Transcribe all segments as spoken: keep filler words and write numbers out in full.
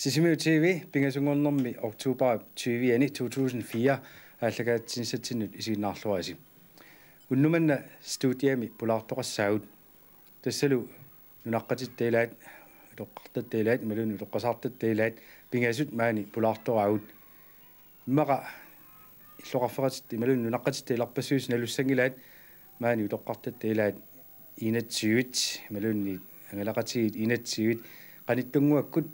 Sisimiut T V, pingasunngornermi oktober tyve-ani to tusind fire aallakaatitsinissatsinnut isiginnaarluarisi. Unnuk manna studiami pulaartoqassaagut. Tassalu nunaqqatitta ilaat, utoqqartatta ilaat, imaluunniit utoqqasaartatta ilaat, pingasut maani pulaartoraagut. Immaqa illoqarfeqatitta imaluunniit nunaqqatitta ilarpassui nalussanngilaat maani utoqqartatta ilaat enogtyve, imaluunniit angalaqatigiit enogtyve, qanittunnguakkut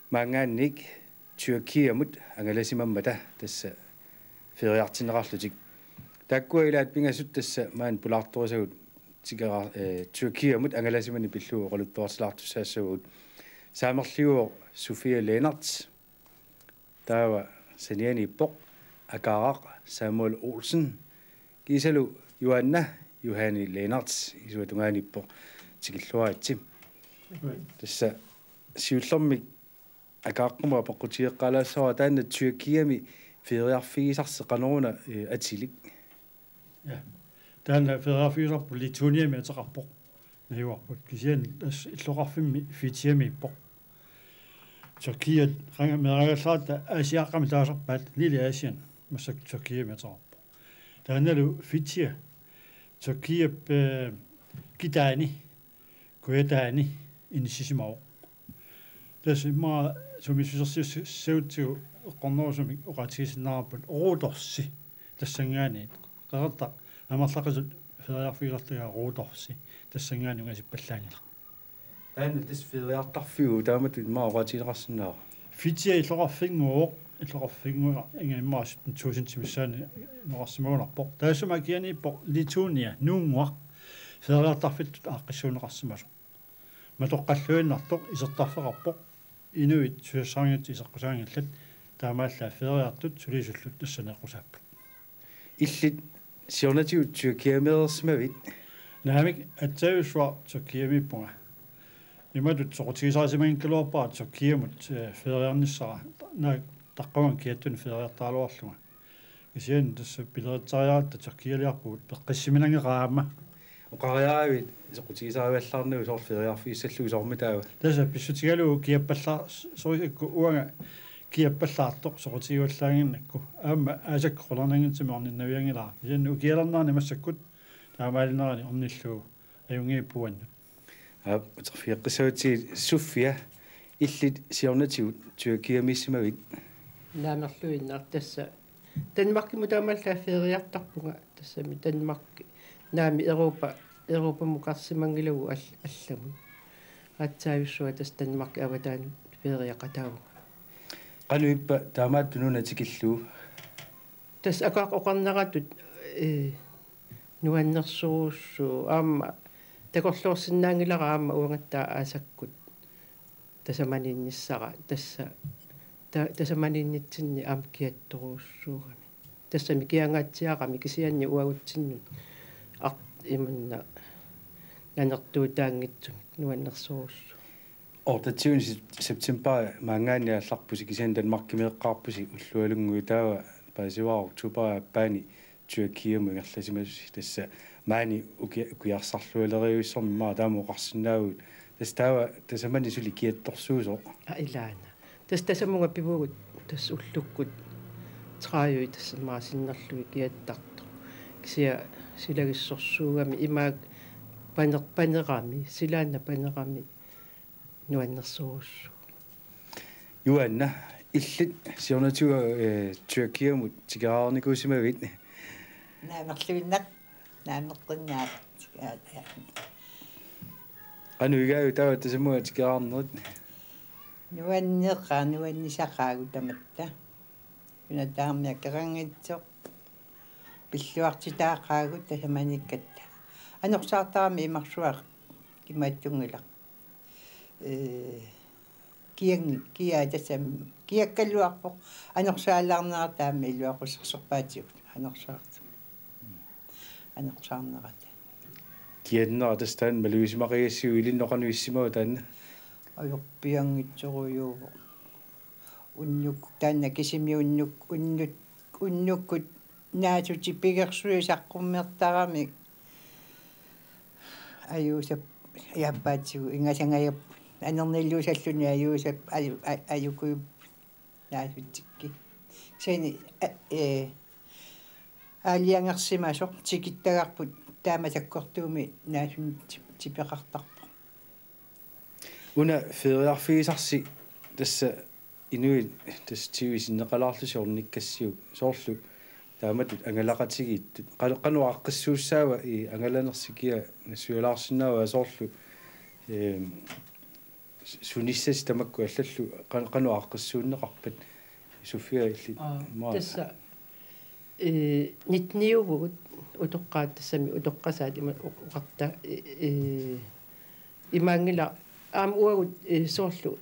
maanngaanniit Tyrkiamut angalasimammata tassa feriartinneqarlutik. Taakkua ilaat pingasut tassa maani pulaartorisagut tikera-, eh, Tyrkiamut angalasimaneq pillugu oqaluttuarsilaartussaassavagut. Saamerliuvoq Sofia Lennert, taava sanianiippoq Akaaraq Samuel Olsen, kiisalu Juaanna Juhani Lennert isuata tungaaniippoq, tikilluaritsi. Tassa siullermik Akaaqqamut apeqqutigeqqaalaassavara, taanna Tyrkiami feriarfigisarsi qanoruna, eh, atilik? Ja. Taanna feriarfigisarput Lithuaniami ateqarpoq. Najugarput. Kisianni tassa illoqarfimmi Fijiamiippoq. Tyrkiat qanga meeraagallarata Asiaqqami taasarpaat, Lille Asien, massakkut Tyrkiami ateqarpoq. Taannalu Fijia Tyrkiap, eh, kitaani, kujataani inissisimavoq. Tassa immaqa sumiissusersuussimagutsigu eqqornerusumik oqaatigisinnaavarput Rhodosi tassanngaanniit. Qeqertaq amerlaqisut feriarfigisartagaat Rhodosi tassanngaanniit ungasippallaanngilaq. Taanna tassa feriartarfiuvoq, taamatut immaqa oqaatigineqarsinnaavoq. Fijia illoqarfinnguuvoq, illoqarfinnguuvoq, inga immaqa sytten tusind missaani inoqarsimagunarpoq. Taassuma akianiippoq Lithuania, Nuunnguaq, feriartarfittut aaqqissuunneqarsimasoq. Matoqqalluinnartoq isertarfeqarpoq, inuit susassaraangatta iseqqusaanngillat, taamaallaat feriartut sulisullu tassani eqqusaapput. Illit siornatigut Tyrkiameersimavit? Naamik, aatsaat Tyrkiamiippunga. Imatut soqutigisarisimanngikkaluarpara Tyrkiamut, eh, feriarnissara. Naak taqqavani kiattuni feriartaraluarlunga. Kisianni tassa pileritseriaratta Tyrkialiarpugut, peqqissiminanngilaq aamma. Oqariaravit soqutigisarivallaarnagu soorlu feriarfigissallugu soormitaava? Tassa pissutigalugu kiappallaa-, sorisakku uanga kiappallaartoq soqutigivallaannginnakku. Aamma aasakkut qularnanngitsumik orninnavianngilara. Kisianni ukialernerani massakkut taamaalinerani ornillugu ajunngippuannut. Aap, uterfigeqqissavassi Sofia, illit siornatigut Tyrkiamiissimavit? Naamerluinnaq, tassa Danmarkimut taamaallaat feriartarpunga, tassami Danmark, naamik Europa, Europamukarsimanngilagut al-, allamut. Aatsaat tassa Danmark avataanut feriaqataavunga. Qanoq ippa taamaattut una tikillugu? Tassa Akaaraq oqarneratut, eh, nuannersorujussuuvoq, aamma takorloorsinnaanngilara aamma uangattaaq aasakkut tasamaniinnissara, tassa ta-, tasamaniinnitsinni aamma kiattorujussuugami. Tassami kiangaatsiarami, kisianni uagutsinnut art-, imanna nanertuutaanngitsumik nuannersorujussuuvoq. Otteogtyvende sep-, september maanngaanniit aallarpusi, kisianni Danmarkimeeqqaarpusi ullualunnguit, taava paasivara oktoberip aappaani Tyrkiamut ingerlasimasusi, tassa maani uki-, ukiarsarlualerivissormi immaqa taama oqarsinnaavugut. Tassa taava tasamani suli kiattorsuusoq? Aa, ilaana. Tassa tasamunga pivugut, tassa ullukkut tredive tassa immaqa sinnerlugit kiattartoq. Kisianni silagissorsuugami imaak paner-, panerami, silaannaq panerami nuannersorujussuuvoq. Juaanna, illit siornatigut, eh, Tyrkiamut tikeraarnikuusimavit? Naamerluinnaq, naameqqinnaaq. Qanoq igaajuk taava tasamunga tikeraarnerit? Nuanneqaaq, nuannisaqaagut tamatta. Una taarmi akeqanngitsoq. Pilluartitaaqaagut tasamaniikkatta. Anorsaartarami imarsuaq imaattunngilaq. Ee, kiangi-, kia tassami, kiakkaluarpoq. Anorsaalaarnera taama iluaqusersorpaatigut. Anorsaartoq. Anorsaarnerata. Kiannera tassa taanna malugisimaqagassi ilinnut qanoq issimava taanna? Ajorpianngitsorujuuvoq. Unnuk-, taanna kisimi unnuk-, unnut-, unnukkut naasutit pigersuit saqqummertaramik. Ajuusap-, ajaappaatigut ingasangajapput. Anerniluusalluni ajuusap aju-, a-, ajukujupput naasutsikki. Sani, a-, ee, aalajangersimasoq tikittagarput taama sakkortuumik naasunik ti-, tipeqartarpoq. Una feriarfigisarsi tassa inuit tassa T V sinneqalaarlusi ornikkassiuk soorlu taamatut angalaqatigiittut. Qano-, qanoq aaqqissuussaava i angalanersi kia nassuialaarsinnaavaa soorlu, eem, s-, sunissasi tamakku allallu qan-, qanoq aaqqissuunneqarpat Sofia illit Aa, maa. Tassa, ee, nitten-iuvugut utoqqaat tassami utoqqasaat ima oqarta, ee, ee, imaanngilaq aamma uagut, ee, soorlu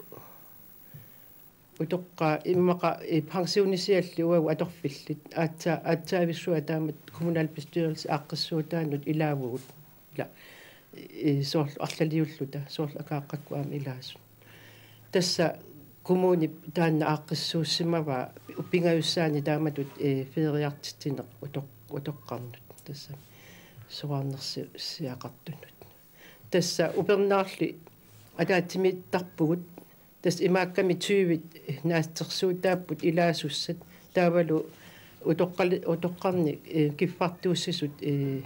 utoqqaat immaqa, ee, pensionisiallit uagut atorfillit aatsa-, aatsaavissuaq taamatut kommunalbestyrelse aaqqissuutaannut ilaavugut. Ila, ee, soorlu arlaliulluta, soorlu akaaqqakkut aamma ilaasut. Tassa kommunip taanna aaqqissuussimavaa pingajussaani taamatut, ee, feriartitsineq utoq-, utoqqarnut. Tassa soraarnersi-, siaqartunut. Tassa upernaarli ataatsimiittarpugut. Tassa imaakkami tyvit naasersuutaapput ilaasussat. Taavalu utoqqali-, utoqqarnik, ee, kiffartuussisut, ee,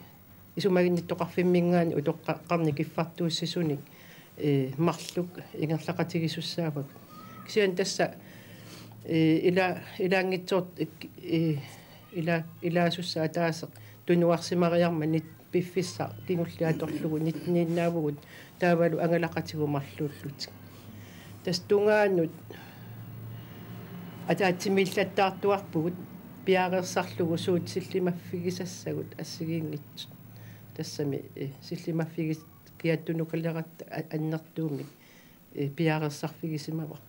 isumaginnittoqarfimminngaanniit utoqqarnik kiffartuussisunik, ee, marluk ingerlaqatigisussaavagut. Kisianni tassa, ee, ila-, ilaanngitsoort-, ee, ila-, ilaasussaq ataaseq tunuarsimariarmat nit-, piffissaq kingulliit atorlugu nitten-iinnaavugut taavalu angalaqatigut marluullutik. Tassa tungaanut ataatsimiillattaartuarpugut piareersarlugu suut sillimaffigisassagut assigiinngitsut. Tassami, eh, sillimaffigis-, kiattunukaleratta a-, annertuumik, eh, piareersarfigisimavarput.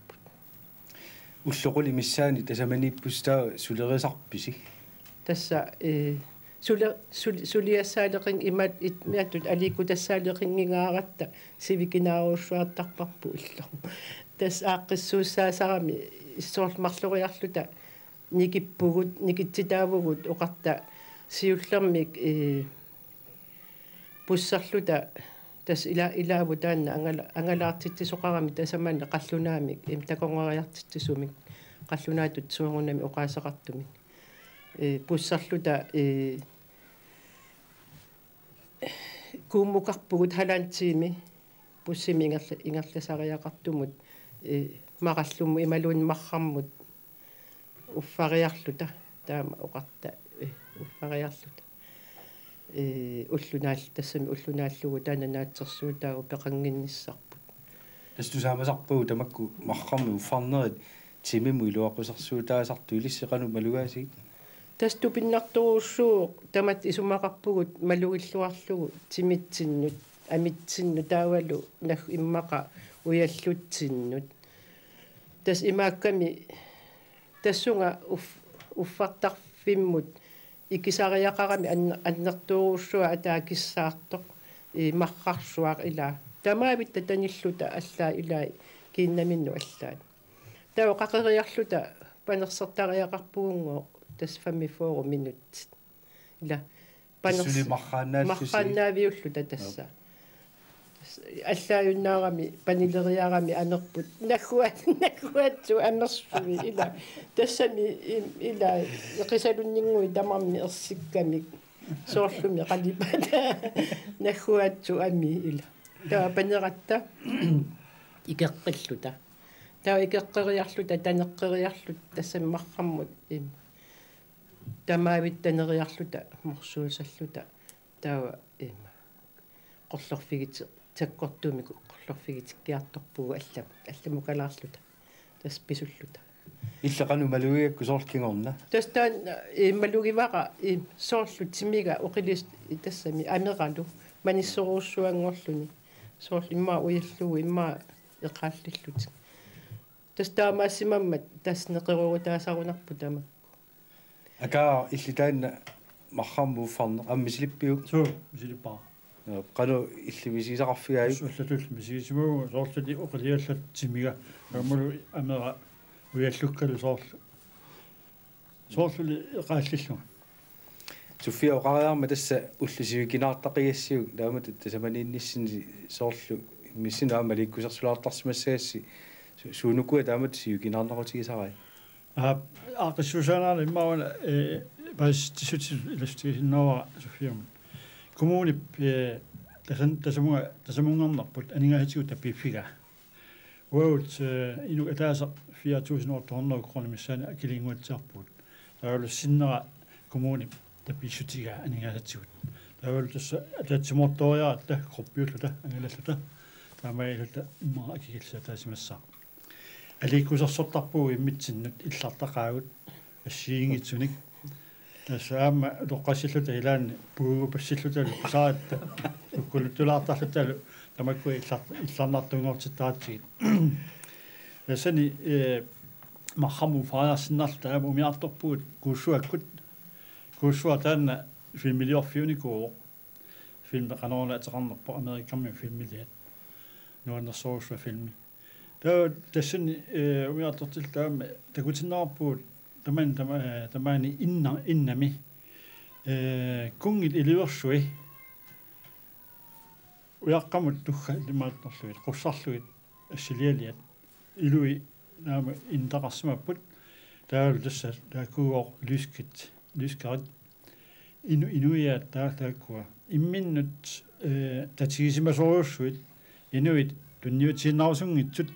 Ullut qulit missaanni tasamaniippusi taava sulerisarpisi? Tassa, eh, sule-, sul-, suliassaaleqin-, imat-, it-, imatut aliikkutassaaleqinngingaaratta sivikinaarujussuartarparput illoq. Tassa aaqqissuussaasarami soorlu marloriarluta nikippugut, nikitsitaavugut oqarta siullermik, eh, busserluta tassa ila-, ilaavoq taanna angala-, angalaartitsisoqarami tasamani qallunaamik, im, takornariartitsisumik, qallunaatut soorunami oqaaseqartumik. Ee, busserluta, ee, Kuummukarpugut halvanden tiimi bussimi ingerla-, ingerlasariaqartumut, ee, Marallummut imaluunniit Marrammut uffariarluta, taama oqarta, eh, uffariarluta. Eh, ulloq naal-, tassami ulloq naallugu taanna naasersuutaagut peqannginnissarput. Tassa tusaamasarpagut tamakku Marrammut uffarnerit timimut iluaqusersuutaasartut, ilissi qanoq malugaasigit? Tassa tupinnartorujussuuvoq tamatta isumaqarpugut malugilluarlugu timitsinnut, amitsinnut taavalu nag-, immaqa ujallutsinnut. Tassa imaakkami tassunga uf-, uffartarfimmut ikisariaqarami anner-, annertoorujussuaq ataa kissaartoq, ii, Marrarsuaq ilaa. Tamaavitta tanilluta allaat ilai kiinnaminnut allaat. Taava qaqeriarluta panersertariaqarpugunngooq tassa femogfyrre minutsit. Ila. Panersi-, suli marraannaallusi. Marraannaaviulluta tassa. Joo. Allaajunnaarami, panileriarami amerput. Nagguat-, nagguatsut amersui, ila. Tassami, im-, ila, qisalunninnguit tamarmik ersikkamik. Soorlumi qalipaat. Nagguatsut amii, ila. Taava paneratta ikeqqilluta. Taava ikeqqeriarluta, taneqqeriarluta, tassami Marrammut, im-, tamaavitta taneriarluta, morsuusalluta, taava, ima, qorlorfigit-, sakkortuumik qorlorfigitikkiartorpugut allamut, allamukalaarluta, tassa pisulluta. Illit qanoq malugigakku soorlu kingorna? Tassa taanna, eh, malugivara, eh, soorlu timiga oqilis-, tassami ameralu, manissorujussuanngorluni. Soorlu immaqa ujallugu, immaqa eqaallillutik. Tassa taamaassimammat tassa neqeroorutaasarunarpoq tamakku. Akaa, illit taanna Marrammut uffarneq aamma misilippiuk? Suu, misilippara. Joo, qanoq illit misigisaqarfigaajuk? Tassa allatulli misigisimavugut soorluli oqiliallatut timiga. Aammalu amera ujallukkalu soorlu. Soorluli eqaallillunga. Sofia, oqariarama tassa ullut sivikinaartaqigassiuk taamatut tasamaniinnissinni soorlu missinnaammat aliikkusersulaartarsimassagassi su-, suunukua taamatut sivikinaarnerutigisarai. Aa, aaqqissuussaanerani immaqa una, eh, paasissutissutitut ilassutigisinnaavara Sofiamut. Kommunip, eh, tasan-, tasamunga-, tasamunngarnerput aningaasatigut tapiiffigaa. Uagut, eh, inuk ataaseq fire tusind otte hundrede kroner missaani akiliinnguatsiarpugut. Taavalu sinnera kommunip tapiissutigaa aningaasatigut. Taavalu tassa ataatsimoortoriaratta gruppiulluta angalalluta. Taamaalilluta immaqa akikillisataasimassaaq. Aliikkusersortarpugut imminnut illartaqaagut assigiinngitsunik. Tassa aamma utoqqassilluta ilaanni puigupassillutalu pisaratta. Sukkuluttulaartarlutalu tamakku illar-, illarnartunngortittaratsigit. Tassani, eh, marramut uffareriarsinnarluta aamma umiartorpugut Kuussuakkut. Kuussuaq taanna filmiliorfiunikuuvoq. Filmi qanoruna ateqarnerpoq Amerikami filmiliat. Nuannersorujussuaq filmi. Taava tassani, eh, umiartortilluta aamma takutinneqarpugut tamaani tama-, eh, tamaani inna-, innami. Eh, kunngit iliversui ujaqqamut tugga ilimaarnerlugit, qussarlugit, assilialiat, ilui naamik inneqarsimapput, taavalu tassa taakkugooq lyskit, lyskarit, inu-, inuiaat taa-, taakkua. Imminnut, eh, tatigisimasorujussuit, inuit tunniutiinnarusunngitsut,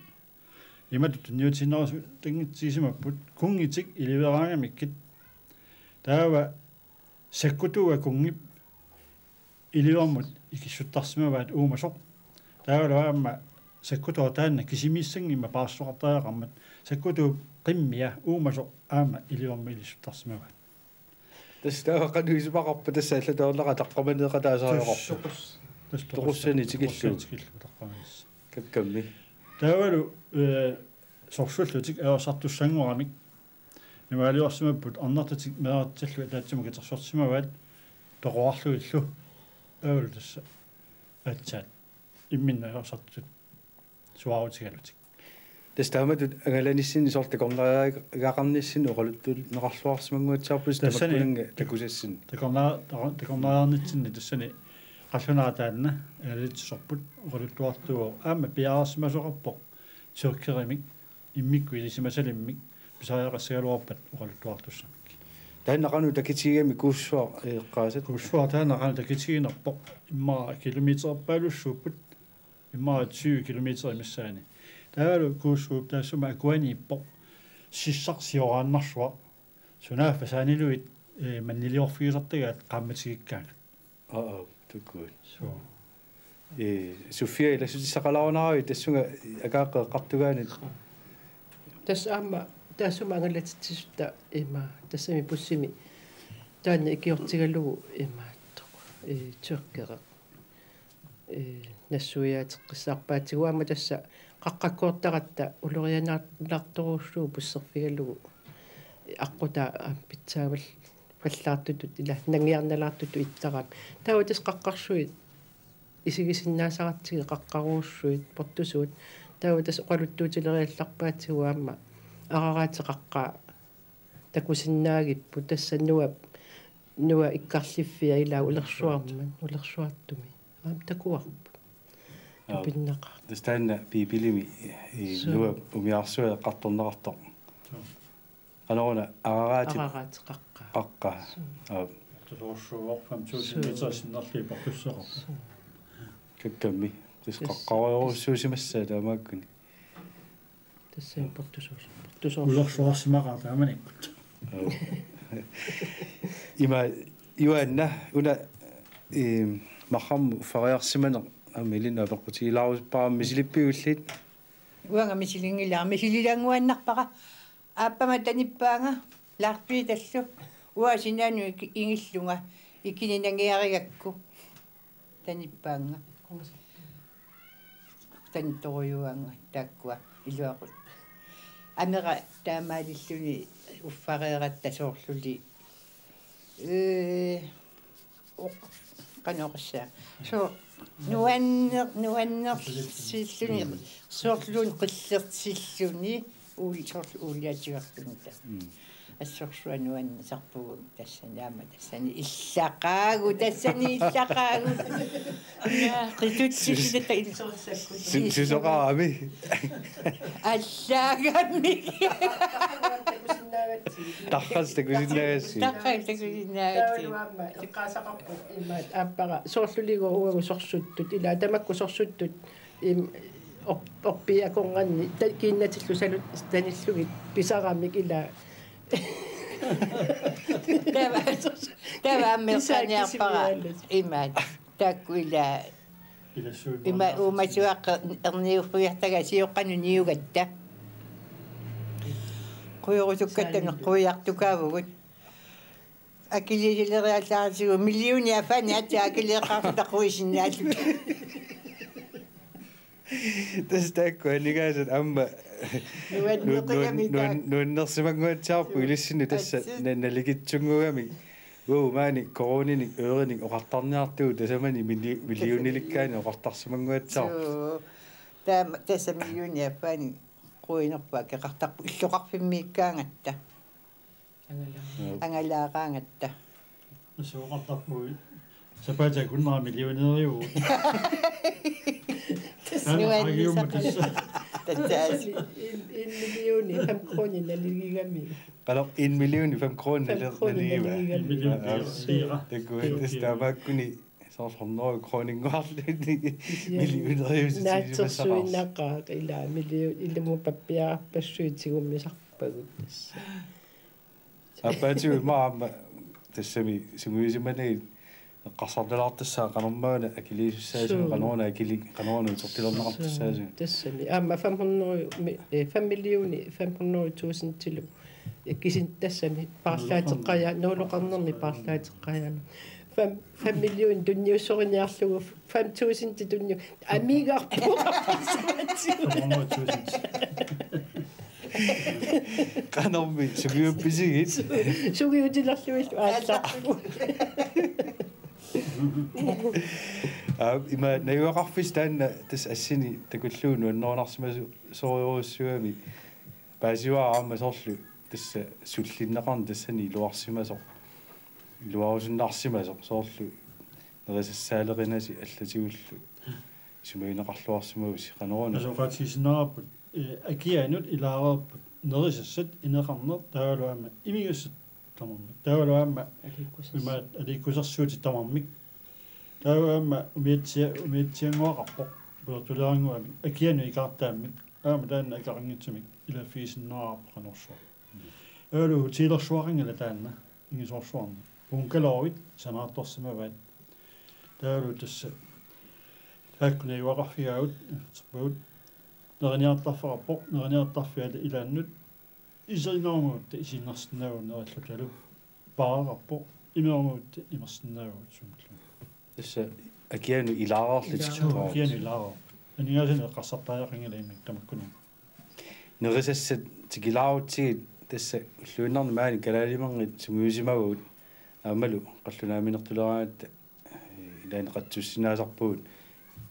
imatut tunniutiinnarusu-, -tanngitsigisimapput, kunngitik iliveraangamikkit, taava sakkutuua kunngip ilivermut ikissuttarsimavaat uumasoq. Taavalu aamma sakkutuup taanna kisimiissanngimmat paarsisoqartariaqarmat sakkutuup qimmia uumasoq aamma ilivermut ilissuttarsimavaat. Tassa taava qanoq isumaqarpa tassa allatut ajornaqaaq taqqamaniiqataasariaqarpa. Tassa toqus-, tassa toqus-, toqussani tikillugu. Toqussani tikillugu taqqamaniissaaq. Kakkammi. Taavalu, eh, sorsullutik ajorsartussanngoramik imaaliorsimapput arnartatik meerartillugit ataatsimut katersorsimavaat toqorarlugillu. Taavalu tassa aatsaat imminnut ajorsartut suaarutigalutik. Tassa taamatut angalanissinni soorlu takornariaqarnissinni oqaluttuunneqarluarsimannguatsiarpusi. Tassani tamakkununnga takusassinni. Takorna-, ta-, takornariarnitsinni tassani qallunaat taanna angalatitsisorput oqaluttuartuuvoq aamma piareersimasoqarpoq tyrkerimik immikkut ilisimasalimmik pisariaqassagaluarpat oqaluttuartussamik. Taanna qanoq takutigigami Kuussuaq eqqaasat? Kuussuaq taanna qanoq takutiginerpoq immaqa kilometerpaalussuupput. Immaqa tyve kilometer missaani. Taavalu Kuussuup taassuma akuaniippoq. Sissaq sioraannarsuaq. Sunaaffa saaniluit, eh, manniliorfigisartagaat qaammatigikkaangat. Aa, aa, tukkuit. Suu. Eh, Sofia ilassutissaqalaarunaraavit tassunga akaaqqeeqqartugaanit. Tassa aamma taassuma angalatitsisutta ima tassami bussimi taanna ikiortigalugu ima, eh, tyrkereq. Ee, nassuiaateqqissaarpaatigut aamma tassa qaqqakkoortaratta ulorianartorujussuuvoq busserfigalugu aqqutaa aamma pitsaaval-, -vallaartutut ila nangiarnalaartutut ittaraat. Taava tassa qaqqarsuit isigisinnaasaratsigu qaqqarujussuit portusuut. Taava tassa oqaluttuutileriallarpaatigut aamma araraateqaqqaa takusinnaagipput tassa Nuap, Nuap ikkarliffia ilaa ulersuarmat, ulersuartumi. Aamma takuarput. Aa, tupinnaqaaq. Tassa taanna Biibilimi, i, suu, Nuap umiarsuaq eqqartorneqartoq. Suu. Qanoruna araraati-, araraateqaqqaa. Qaqqaa. Suu. Aa. Tusorsuuvoq fem tusind, suu, meter sinnerlugit portusseqarpoq. Suu. Kakkammi. Tassa, tassa qaqqarujorujussuusimassaaq taamaakkuni. Tassami portusoors-, portusoors-. Ulersuarsimaqaaq taamanikkut. Ima Juanna, una, eh, marramut uffariarsimaneq aamma ilinnut apeqqutigilaarusuppara, misilippigullit? Uanga misilinngilara, misililaannguaannarpara. Aappama tanippaanga, Lars Peterlu, uanga sinaanut iki-, ingillunga, ikininangiarigakku. Tanippaannga. Tanittorujuaannga taakkua iluaqut. Amera taamaalilluni uffareeratta soorluli. Ee, o-, qanoq oqassaanga. Soo, nuanner-, nuannersilluni, soorluuna qillersilluni, uul-, soorlu uuliatigarluni taava. Mm. Assorsuaq nuannisarpugut tassani aamma tassani illaqaagut, tassani illaqaagut. Ja, qitutsit. Su-, susoqarami. Allaagami. Tarrasi takusinnaagatsigit. Tarrasi takusinnaagatsigit. Taavalu aamma eqqaasaqarpoq imaat aappara soorluligu uagut sorsuttut, ila tamakku sorsuttut, im, op-, orpiit akornanni ta-, kiinnatillu salut tanillugit pisaramik ila. Taava, taava aamma eqqaaniarpara imaat. Taakku ila ima uumasuaqqat erniuffiartaga sioqqanut niugatta. Qujorusukkatta quiartukaavugut. Akiliisileriallaartigu millionit afanni aatsaat akiliiqarluta quisinnaalluta. Tassa taakku aningaasat aamma nuan-, nuan-, nuan-, nuannersimannguatsiarpoq ilissinnut tassa. Assit. Na-, nalikitsunnguugamik. Uagut maani koruuninik, ørinik oqartarniartugut tasamani milli-, millionilikkaannik oqartarsimannguatsiarput. Suu. Taama tassa millionit afanni quinerput akeqartarpoq illoqarfimmiikkaangatta. Angalaaraangatta. Assoqartarpugut. Sapaatip akunnera millionæriuvugut. Tassa. Taanna nuannisaq. Tassa. En, en million fem kroner naligigami. Qanoq en million fem kroner nali-, naligiva? Fem kroner naligigami. En million lira. Takuat tassa taamaakkuni soorlu hundrede kroninnguarluni. Kisianni millionæriusut naatsorsuinnaqaaq ila million ilumut pappiarpassuit tigummisarpagut tassa. Aappaatigut immaqa aamma tassami sungiusimanagit eqqarsartalaartassaaq qanormaana akiliisussaasunga. Suu. Qanoruna akili-, qanoruna utertilerneqartussaasunga. Tassami. Aamma fem hundrede mi-, eh, fem millioner fem hundrede tusindilu. Ja kisin tassami paarlaateqqaja-, nuuloqarnermi paarlaateqqajaanut. Fem, fem million tunniussoriniarlugu, fem tusind tunniu-, amigarput. Fem hundrede tusind. Qanormi sungiuppisigit? Sungiutilerluillu aallarput. Aa, ima najugaqarfissat taanna tassa assini takullugu nuannerunarsimasorujussuugami. Paasivara aamma soorlu tassa sullinneqarneq tassani iluarsimasoq. Iluarusunnaarsimasoq soorlu nerisassaalerinasi allatigullu. Isumagineqarluarsimagussi qanoruna. Asooqaatigisinnaarput, eh, akianut ilaareerput nerisassat, ineqarneq taavalu aamma imigassat tamarmik. Taavalu aamma aliikkusersuut. Imaat aliikkusersuutit tamarmik. Taava aamma umiatsia-, umiatsiannguaqarpoq, ujartuleerannguamik, akianut ikaartaammik, aamma taanna ikaqanngitsumik ilaaffigisinnaarpoq qanorsuaq. Taavalu hotelersuaqanngilaq taanna, ingisoorsuarneq. Bungalowiit sanaartorsimavaat. Taavalu tassa, taakku najugaqarfigaagut, terpagut, neriniartarfeqarpoq, neriniartarfiata ilaannut, iserinerumut isiginnaarsinnaavagut nerillutalu. Paaraqarpoq, imerumut imersinnaavagut sumilluunniit. Tassa akianut ilaareerlutit. Ilaareerlutit. Suu, akianut ilaareerput. Aningaasanik eqqarsartariaqanngilaq immikkut tamakkununnga. Nerisassat tikilaarutsigit tassa ulluinnarni maani kalaalimerngit sungiusimavagut aammalu qallunaaminertuleraangatta, eh, ilaanni qatsussinnaasarpugut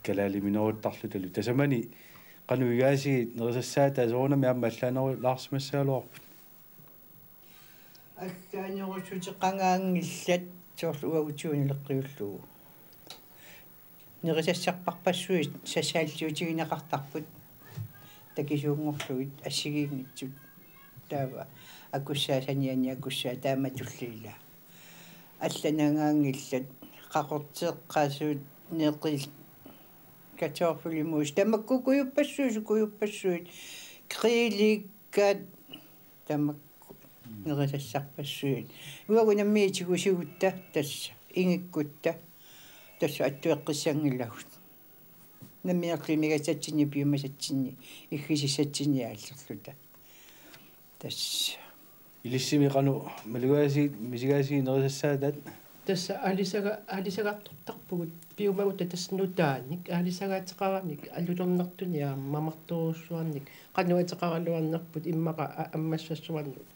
kalaalimineruttarlutalu. Tasamani qanoq igaasigit nerisassaataat soorunami aamma allaanerulaarsimassagaluarput? Allaanerussuteqangaanngillat soorlu uagutsinnut naleqqiullugu. Nerisassarparpassuit sassaalliutigineqartarput takisuunngorlugit assigiinngitsut. Taava akussaasaniani akussaa taamatulli ila. Allanangaanngillat qaqorteeqqasut neqil kartoffelmos tamakku kujuppassuit, kujuppassuit, grillikkat tamakku nerisassarpassuit. Uagut nammineq tigusigutta tassa, ingikkutta, tassa attueqqissanngilagut. Namminerlu imigassatsinni, piumasatsinni, iggisissatsinni aallerluta. Tassa. Ilissimi qanoq malugaasiit, misigaasiit nerisassaataat? Tassa aalisaga-, aalisagartortarpugut piumagutta tassa nutaanik, aalisagaateqaramik alutornartunik aamma mamartorujussuarnik, qanoq ateqaraluarnerput immaqa a-, ammassassuarnut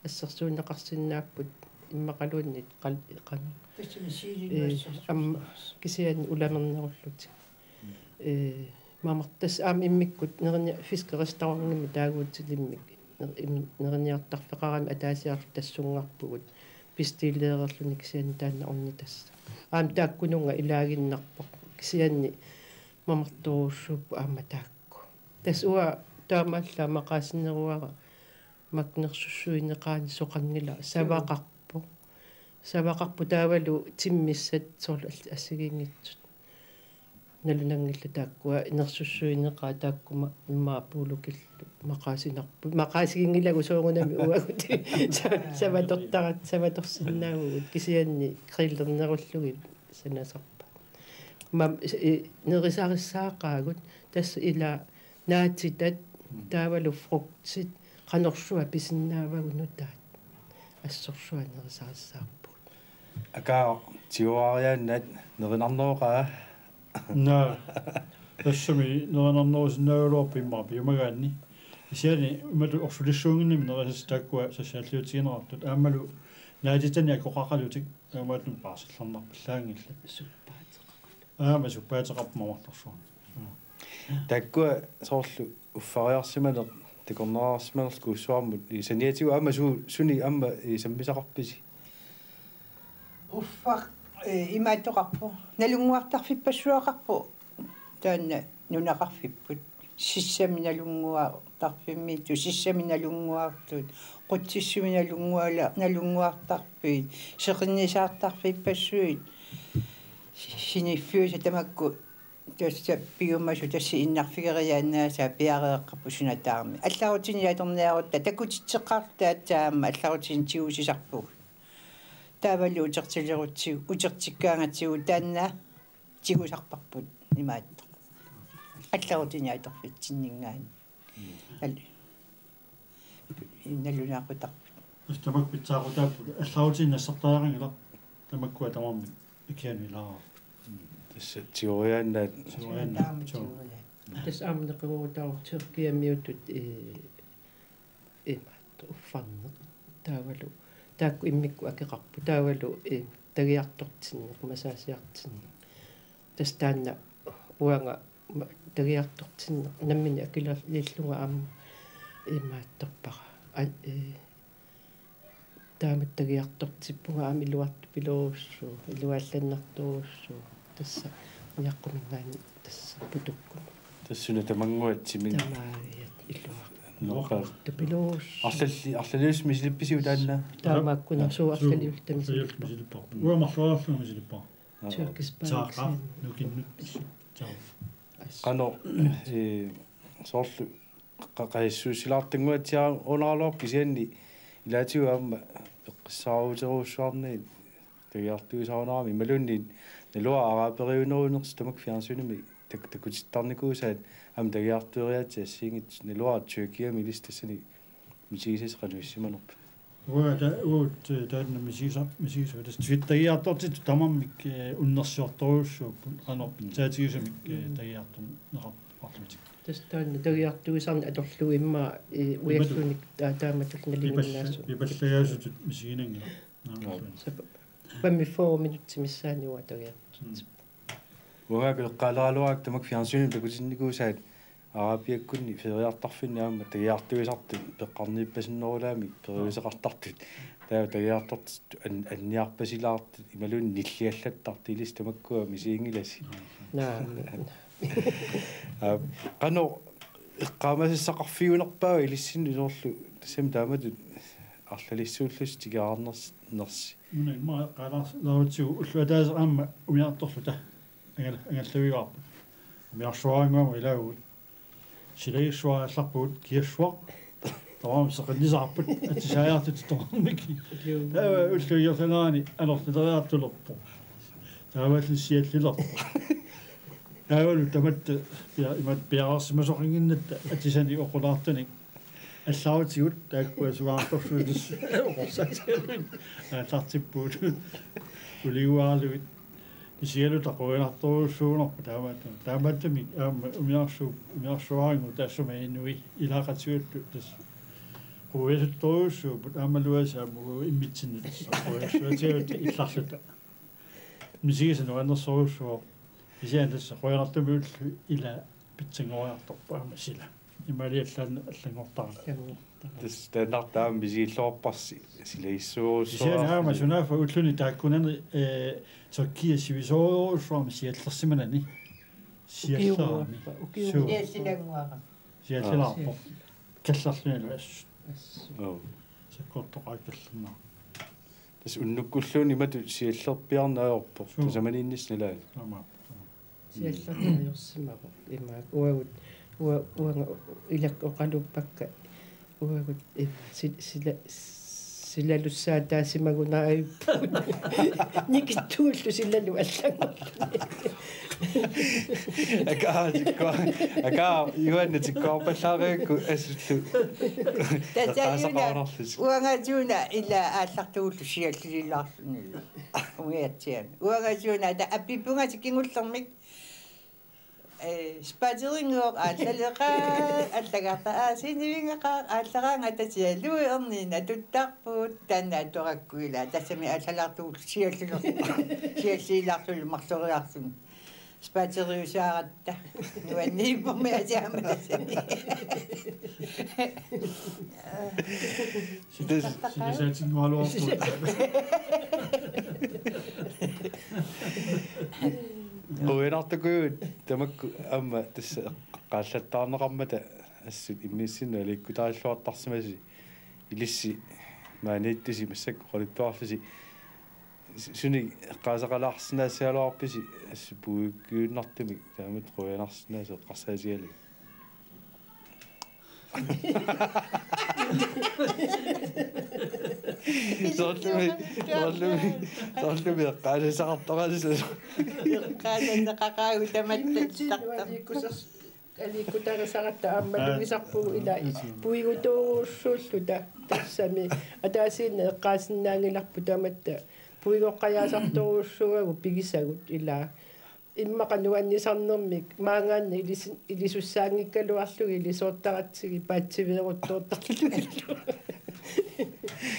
assersuunneqarsinnaapput immaqaluunniit qal-, qanoq. Tassami siilinnut. Ee, assersuunneqarsinnaapput. Aamma kisianni ulamernerullutik. Ee, mamartas aamma immikkut nerini fiskerestaurantimik taaguutilimmik Ner-, im-, neriniartarfeqarami ataasiarlu tassunngarpugut. Bestilleererluni kisianni taanna ornitassaq. Aamma taakkununnga ilaaginnarpoq. Kisianni mamartorujussuupput aamma taakku. Tassa uanga taamaallaat maqaasineruara makku nersussuineqaani soqanngilaq savaqarpoq. Savaqarpoq taavalu timmissat soorlu all-, assigiinngitsut. Nalunanngillat taakkua nersussuineqaat taakkuma immaqa puulukillu maqaasinarput. Maqaasiginngilagut soorunami uagut. Sa-, savatortarat, savatorsinnaavugut kisianni grillernerullugit sanasarput. Mam-, i-, nerisarissaaqaagut tassa ila naatitat taavalu frugtit qanorsuaq pisinnaavagut nutaat. Assorsuaq nerisarissaarpugut. Aka tiuariaannaat nerinarneroqaa. Naa. Tassami nerinarnerusinnaagaluarpoq immaqa piumagaanni. Kisianni imatut orsulissuunnginnami nerisassaat taakkua sassaalliutigineqartut. Aammalu naatitani akoqaqalutik aammaattumik paarsillarnarpallaanngillat. Suppaateqarput. Aamma suppaateqarput mamartorsuarnik. Taakkua soorlu uffariarsimaneq, takornariarsimanerlu kuussuarmut, i saniatigut aamma su-, suni aamma i sammisaqarpisi? Uffa, eh, imaattoqarpoq. Nalunnguartarfippassuaqarpoq. Taanna nunaqarfipput. Sissami nalunnguartarfimmiittut, sissami nalunnguartut, qutsissumi nalunnguala-, nalunnguartarfiit, seqinnisaartarfippassuit, siniffiusat tamakku tassa piumasut tassa innarfigeriaannaasaat piareeqqapput sunataarmi. Allarutini atorniarutta takutitseqqaarluta aatsaamma allarutini tigusisarpugut. Taavalu utertilerutsigu, utertikkaangatsigu taanna tigusarparput imaattoq. Allarutini atorfitsinninngaanniit. Al-, nalunaaqutarput. Tassa tamakku pitsaaqutaapput. Allarutini nassartariaqanngilaq. Tamakkua tamarmik ikianuilaarput. Tassa tigoriaannaat. Tigoriaannaat. Taama tigoriaannaat. Tassa aamma neqeroorutaavoq tyrkiamiutut, eh, imaattoq uffarneq. Taavalu taakku immikkut akeqarput. Taavalu, eh, tagiartortinneq, massaasiartinneq. Tassa taanna uanga ma-, tagiartortinneq nammineq akilillunga aamma imaattorpara. A-, eh, taamatut tagiartortippunga aamma iluartupilorujussuuvoq, iluaallannartorujussuuvoq. Tassa uiaqquminngaanniit tassa putukkuma. Tassuna tamannguatsiminnik. Tamaaviat iluaq. Norpa. Tupilorujussuuvoq. Arlalli-, arlaliussat misilippisiuk taanna? Taamaakkuna suu arlaliulluta misilippara. Misilippara. Uanga marluarlunga misilippara. Aa. Tyrkisk banksen. Taava nukinnut. Taava. Qanoq, eh, soorlu qa-, qajassuussilaartunnguatsiarunaraluarpoq kisianni ilaatigut aamma peqqissaaruterujussuarnagit tagiartuisarunarami imaluunniit naluara araaperiunerunersoq tamakku fjernsynimi tak-, takutittarnikuusaat aamma tagiartueriaatsit assigiinngitsut naluara Tyrkiami ilissi tassani misigisassat qanoq issimanerput. Uanga ta-, uagut, eh, taanna misigisa-, misigisagut tassa Twitter tagiartortitut tamarmik, eh, unnersiortorujussuupput qanoq pitsaatigisumik, eh, tagiartorneqartarlutik. Tassa taanna tagiartuisarneq atorlugu immaqa, eh, ujalluunniit taa-, taamatut nalinginnaasut. Pipalla-, pipallagaasutut misiginanngilaq. Naammalluunniit. Sapa-, fem-, fyrre minutsit missaanni uanga tagiartortippunga. Uanga eqqaaleraluarakku tamakku fjernsynimi takutinnikuusaat Arabiakkunni feriartarfinni aamma tagiartuisartut peqqarniippasinnerulaamik periuseqartartut. Taava tagiartortut an-, anniarpasilaartut imaluunniit nilliallattartut ilissi tamakkua misiginngilasi. Naamik. Aa, qanoq eqqaamasassaqarfiunerpaava ilissinnut soorlu tassami taamatut arlalissuullusi tikeraarners-, nersi. Una immaqa eqqaalaarutsigu ulloq ataaseq aamma umiartorluta angal-, angallavigaarput. Umiarsuarannguamut ilaavugut. Silagissuaq aallarpugut kiassuaq. Tamarmik seqinnisaarput atisaajartut tamarmik. Taava ullup ingerlanerani anorlileriartulerpoq. Taavalu siallilerpoq. Taavalu tamatta pia-, imatut piareersimasoqannginnatta atisanik oqulaartunik. Allarutigut taakkua sugaartorsuutis oqorsaatigalugit aallartippugut. Uliguaralugit. Isigaluta qujanartorujussuugunarpoq taamaattumik. Taamaattumik aamma umiarsu-, umiarsuarannguaq taassuma inui ilaaqatigiillu tassa. Qujassuttorujussuupput aammaluaasa aamma uagut immitsinnut tassa. Qujassutigaluta illarluta. Misigisaq nuannersorujussuuvoq. Kisianni tassa qujanartumik ullut ila pitsanngoriartorpoq aamma sila. Imaaliallaannaq allanngortarami. Joo. Tassa taannartaa aamma misigilluarparsi silagissuarujussuararsi. Kisianni aamma sunaaffa ulluni taakkunani, eh, Tyrkiat sivisoorujussuarmik siallersimanani. Siallerami. Ukiuupput, ukiuupput. Suu. Siallilanguara. Siallilaarpoq. Aa. Kallarlunilu assut. Assut. Joo. Sakkortoqaat kallernera. Tassa unnukkulluunniit imatut siallerpiarneq ajorpoq. Suu. Tasamaniinnissaq nalaani. Taamaappoq. Siallerneq ajorsimavoq imaak. Uagut, ua-, uanga ilakka oqaluppakka. Uagut, eh, si-, sila-, silalussaataasimagunarput. Nikittuullu silalu allanngorluni. Akaa tikku-, akaa Juanne tikkuarpallaarigakku assullu. Tassa Juuna, eqqaasaqarlusi. Uangasuuna ila aallartugullu siallililaarluni. Umiatsiaan. Uangasuuna ta appippunga tikingullermik. Eh, spateringuoq aallaleqaaq, allagartaq aasiit nivinngaqaaq, aallaraangat tatialu erniinnaq tuttarput, taanna atorakku ila, tassami aallalaartugut sialliler-, sialliilaarluni marloriarluni. Spateriusaaratta, nuanniippummi asiaamma tassani. Sitas-, sitasaatinngorluarpoq. Qujanartukujuit tamakku aamma tassa eqqaallattaarneqarmata assut immiussinnut aliikkutarilluartarsimasi ilissi maaniittusi massakkut oqaluttuarlusi su-, sunik eqqaasaqalaarsinnaassagaluarpisi assut puigukkujuinnartumik taamatut qujanarsinnaasoq eqqarsaatigalugu. Soorlumi, soorlumi, soorlumi eqqaasassaqartoqassasoq. Eqqaasassaqaqaagut tamatta. Aliikkutarisaratta aamma. Aa, lugisarpugut ila. Aa, puigutoorujussuulluta tassami. Ataasiinnaq eqqaasinnaanngilarput tamatta. Puigoqqajaasartorujussuugagut pigisagut ila. Immaqa nuannisarnermik maanngaanniit ilis-, ilisussaanngikkaluarlugit ilisoortaratsigit paatsiveeruttoortarlugillu.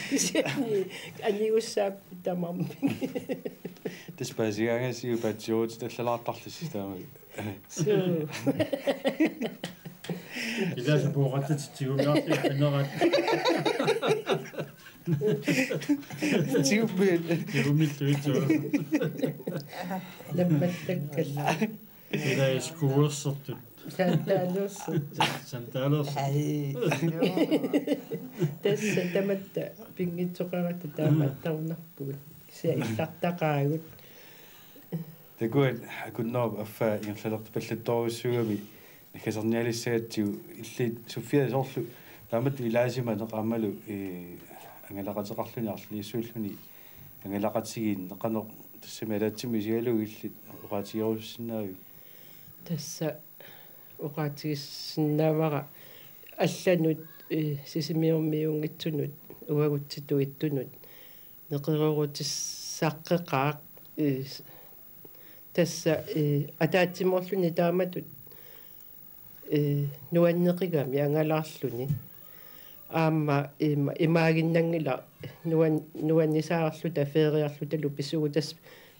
Kisianni anigussaapput tamarmik. Tassa paasigaangassiuk paatsiveerutitallalaartarlusi taamaalilluni. Suu. Ilaasa puuqattatit tigummiarlugu pinerat. Tigummiat. Tigummiillu itsu. Nammattakkallu. Ilaa iskuuersortut. Santaalersortut. Santaalersortut. Ai, joo. Tassa tamatta pinngitsoqaratta taamaattarunarpugut. Kisianni illartaqaagut. Takuat akunnerup affaa ingerlalertupallattorujussuugami naggasernialissagatsigu illit Sofia soorlu taamatut ilaasimaneq aammalu, eh, angalaqateqarluni arlaliissuulluni angalaqatigiinneq qanoq tassami ataatsimut isigalugu illit oqaatigerusussinnaaviuk? Tassa oqaatigissinnaavara allanut, eh, Sisimiormiunngitsunut uagutsitut ittunut neqeroorutissaqqeqaaq, eh, tassa, eh, ataatsimoolluni taamatut, eh, nuanneqigami angalaarluni. Aamma ima-, imaaginnanngilaq nuan-, nuannisaarluta feeriarlutalu pisugut tassa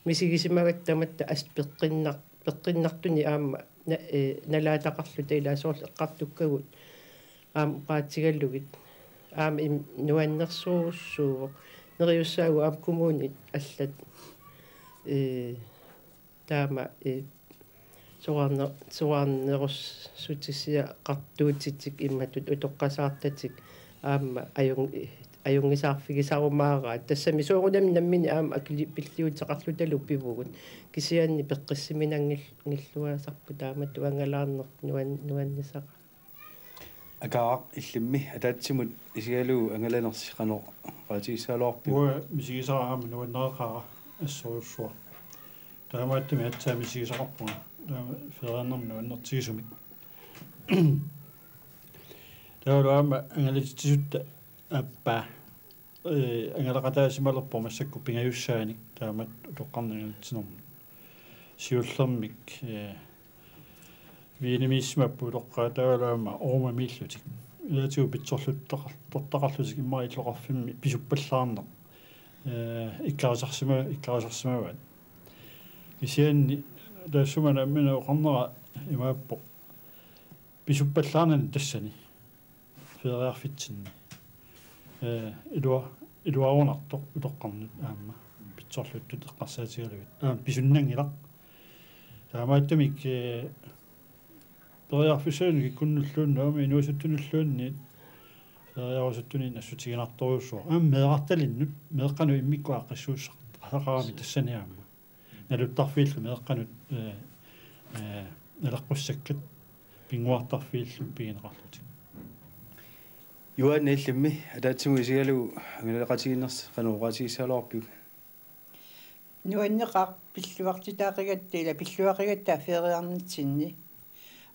misigisimagatta tamatta assut peqqinnar-, peqqinnartuni aamma na-, eh, nalaataqarluta ilaa soorlu eqqartukkagut aamma oqaatigalugit. Aamma im-, nuannersorujussuuvoq. Neriussaagut aamma kommunit allat, eh, taama, eh, soraarne-, soraarnerussutisiaqartuutitik imatut utoqqasaartatik aamma ajun-, eh, ajunngisaarfigisarumaaraat. Tassami soorunami nammineq aamma akili-, pilliuteqarlutalu pivugut. Kisianni peqqissiminanngil-, ngilluasarput taamatut angalaarneq nuan-, nuannisara. Akaaq, illimmi ataatsimut isigalugu angalanersi qanoq oqaatigissagaluarpiuk? Uanga misigisara aamma nuanneqaara assorujussuaq. Taamaattumik aatsaat misigisaqarpunga. Taama feeriarnermik nuannertigisumik. Taavalu aamma angalatitsisutta aappaa. Eh, angalaqataasimalerpoq massakkut pingajussaanik taamatut utoqqarnangaatsinermut. Siullermik, eh, vietnamesimapput utoqqaat taavalu aamma Roma-miillutik. Ilaatigut pitsorluttaqar-, tortaqarlutik immaqa illoqarfimmi pisuppallaarneq. Eh, ikkarisarsima-, ikkarisarsimavaat. Kisianni taassuma nammineq oqarnera imaappoq. Pisuppallaarnani tassani. Feeriarfitsinni. Ee, ilua-, iluarunartoq utoqqarnut aamma. Pitsorluttut eqqarsaatigalugit. Aamma pisunnanngilaq. Taamaattumik, ee, periarfissaanut kikkunnulluunniit, aamma inuusuttunulluunniit, feeriarusuttunit assutiginartorujussuaq. Aamma meerartalinnut, meeqqanut immikkut aaqqissuussaqarami tassani aamma. Naluttarfiillu meeqqanut, ee, ee, naleqqussakkat pinnguartarfiillu pigineqarlutik. Juaanna illimmi ataatsimut isigalugu angalaqatigiinnersi qanoq oqaatigissagaluarpiuk? Nuanneqaaq pilluartitaaqigatta ila pilluaqigatta feeriarnitsinni.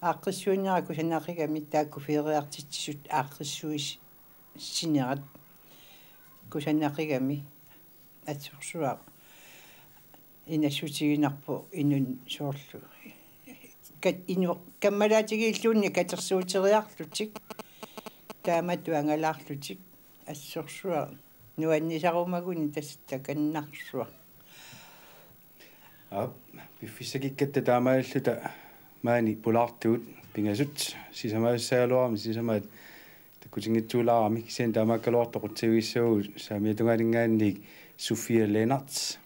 Aaqqissuinnera kusanaqigami taakku feeriartitsisut aaqqissuissinerat kusanaqigami assorsuaq. Inassutiginarpoq inun soorlu. Kat-, inu-, kammalaatigiilluunniit katersuuteriarlutik. Taamatut angalaarlutik. Assorsuaq. Nuannisarumaguni tassa takannarsuaq. Aap, piffissakikkatta taamaalilluta maani pulaartugut pingasut sisamaassagaluarami sisamaat takkutinngitsuulaarami kisianni taamaakkaluartoq qutsavigissavagut saamiatungaaninngaanniit Sofia Lennert.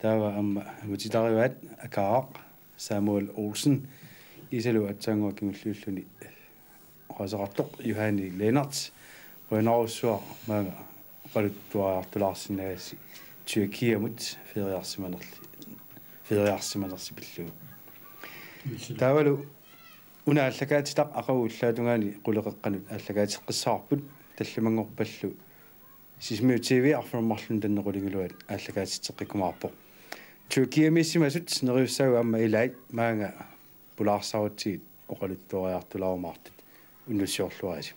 Taava aamma amutitarivaat Akaaraq Samuel Olsen. Kiisalu aatsaannguaq kingulliulluni oqaaseqartoq Johanne Lennert. Qujanarsuaq maanga oqaluttuariartulaarsinnagassi Tyrkiamut feeriarsimanerli-, feeriarsimanersi pillugu. Taavalu una aallakaatitaq aqagu ullaatungaani quleqeqqanut aallakaateqqissavarput tallimanngorpallu Sisimiut T V arfineq-marlunut tanneq qulingiluat aallakaatitseqqikkumaarpoq. Tyrkiamiissimasut neriussaagut aamma ilaat maanga pulaarsarutsigit oqaluttuariartulaarumaartut unnussiorluarisi.